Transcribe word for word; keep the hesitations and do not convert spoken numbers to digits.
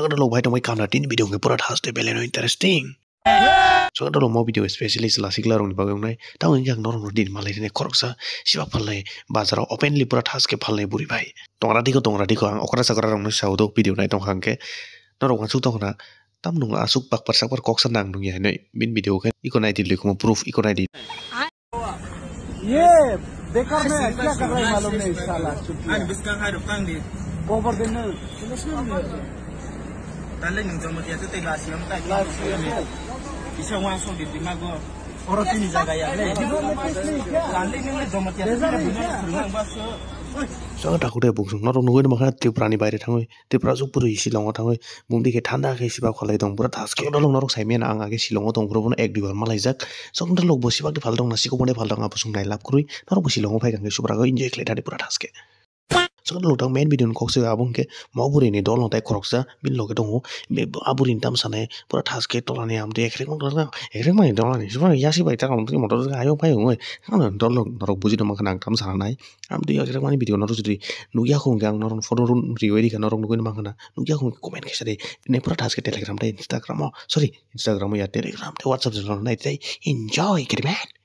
Sono lok bai tongbai kamra tini video hwnkhe pura thaste belai no interesting. Sono lok mo video specially chwla sikla rokni bagwi wngnai. Tamo hwnkhe ang norokno din malai rwnai khoroksa sibak phalnai bazaro openly pura thaske phalnai buri bai. Tongra diko tongra diko ang okra chakra rokno saudok video nai tongkha hwnkhe norok uansuk tongkhna tam nung asuk bakpar sakpar koksa nang nungya hinwi bin video khe iko naidi lukhumo proof iko naidi. ये बेकार में क्या कर रहा है मालूम नहीं साला, चुतिया। Ani bwskang hai rok tang di. Gobar din na. Tale nung jomo tiya tu tei lasi am tai. Lasi am. Isa wang so di di mago. Oro tini jaga ya le. Tale nung jomo tiya tu tei lasi am baso. Sono takhuk de bungsung norok nugwi mankha Tripura ni baire thangwi. Tripura juk puri Shillong o thangwi bumdi khe thanda khe sibak kholai tong pura thaske. Dolong norok sai manya ang age Shillong o tong phuru bono ek dui bar malaijak. Sok nokha lok bo sibak de phal tong na siko bone phal tong abo song nai lab kwrwi norok bo Shillong o phai khe subra go enjoy khlai thani pura thaske. Sok nokha lok tang main video ni kok se abo hwnkhe mo bwrwi ni dol no tai khoroksa bini loge tongo. A bwrwi ni tam sanai pura thaske tola ni amtwi ekrek ekrek mani tola ni sibak yasi bai ta motor ayo phai ongoi. Ano dol norok buji tongma khe nang tam sana nai. Amtwi o jaga mani video norok jodi nukya kho hwnkhe ang norok photo rw riwi rikha norok nugwi mankha na nukya kho hwnkhe comment khe sadi ne pura thaske Telegram tei Instagram o sorry Instagram o ya Telegram tei WhatsApp channel nai tei enjoy khe man.